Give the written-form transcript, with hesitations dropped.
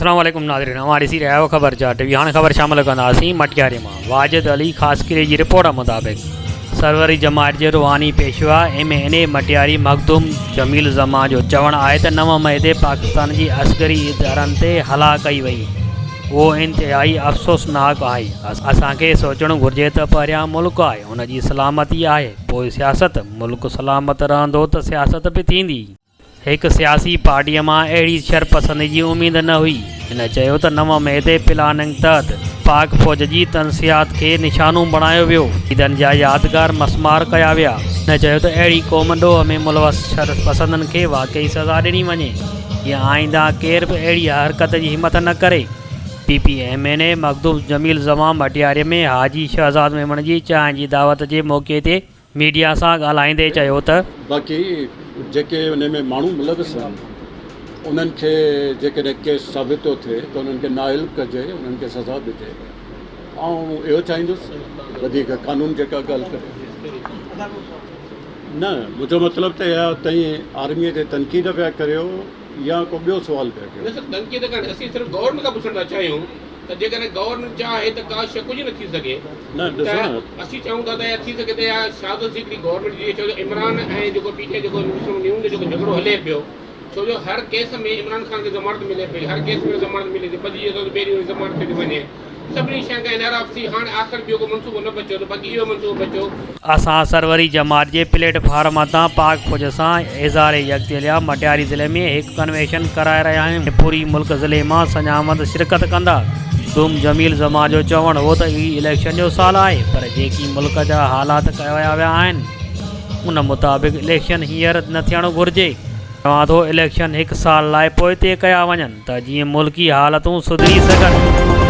السلام عليڪم ناظرين اوهان ڏسي رهيا آهيو خبر چار ٽي وي هاڻ خبر شامل ڪنداسين مٽياري مان واجد علي خاصخيلي جي رپورٽ مطابق سروري جماعت جي روحاني پيشوا M N A Matiari Makhdoom Jamil Zaman جو چوڻ آهي ته 9 مئي تي پاڪستان جي عسڪري ادارن تي هلا ڪئي وئي اهو انتهائي افسوسناڪ آهي اسان کي سوچڻ گهرجي ته پهريان ملڪ آهي ان جي سلامتي آهي پوء سياست ملڪ سلامت رهندو ته سياست به ٿيندي. هڪ سياسي پارٽيء مان اهڙي شرپسندي جي اميد نه هئي. هن چيو ته 9 مئي تي پلاننگ تحت پاڪ فوج جي تنصيات کي نشانو بڻايو ويو، شهيدن جا يادگار مسمار ڪيا ويا. هن چيو ته اهڙي قوم ڏوهه ۾ ملوث شرپسندن کي واقعي سزا ڏني وڃي، جيئن آئنده ڪير به اهڙي حرڪت جي همٿ نه ڪري. P P M N A Makhdoom Jamil Zaman Matiari ۾ Haji Shahzad Memon جي چانهه جي دعوت جي موقعي تي ميڊيا سان ڳالهائيندي چيو ته. باقي جيڪي ان ۾ ماڻهو ملوث آهن انهن کي جيڪڏهن ڪيس ثابت ٿو ٿئي ته انهن کي نااهل ڪجي انهن کي سزا ڏجي آئون اهو چاهيندس وڌيڪ قانون جيڪا ڳالهه ڪري نه منهنجو مطلب ته اها تئين آرمي تي تنقيد پيا ڪريو يا ڪو ٻيو سوال پيا ڪيو. نه سر تنقيد ڪانه اسين صرف گورنمينٽ کان پڇڻ ٿا چاهيون ته جيڪڏهن گورنمينٽ چاهي ته ڪا شيء ڪجهه نه ٿي سگهي نه ڏسو ته نه. اسين چاهيون ٿا ته اها ٿي سگهي ته اها شهادت جي هڪڙي گورنمينٽ جي ڇو جو عمران ۽ جيڪو پي ٽي آء جيڪو مسلم نيون جو جيڪو جهڳڙو هلي پيو ڇو جو هر ڪيس ۾ عمران خان کي ضمانت ملي پئي هر ڪيس ۾ ضمانت ملي ٿي ٻڌجي ٿو ته ٻئي ڏينهن وري ضمانت ٿي ٿي وڃي سڀني شين کان انحراف ٿي هاڻ آخر ٻيو ڪو منصوبو نه بچيو ته باقي اهو منصوبو بچيو. اسان سروري جماعت جي پليٽ فارم تان پاڪ فوج سان اظهار يڪدليا مٽياري ضلعي ۾ هڪ ڪنوينشن ڪرائي رهيا آهيون ۽ پوري ملڪ ضلعي مان سڃاوند شرڪت ڪندا. مخدوم جميل زمان جو چوڻ هو ته هي اليڪشن جو سال آهي پر جيڪي ملڪ جا حالات ڪيا ويا آهن ان مطابق اليڪشن هينئر نه ٿيڻ گهرجي. چوان ٿو اليڪشن هڪ سال لاء پوئتي ڪيا وڃن. ته جيئن ملڪي حالتون سڌري سگهن.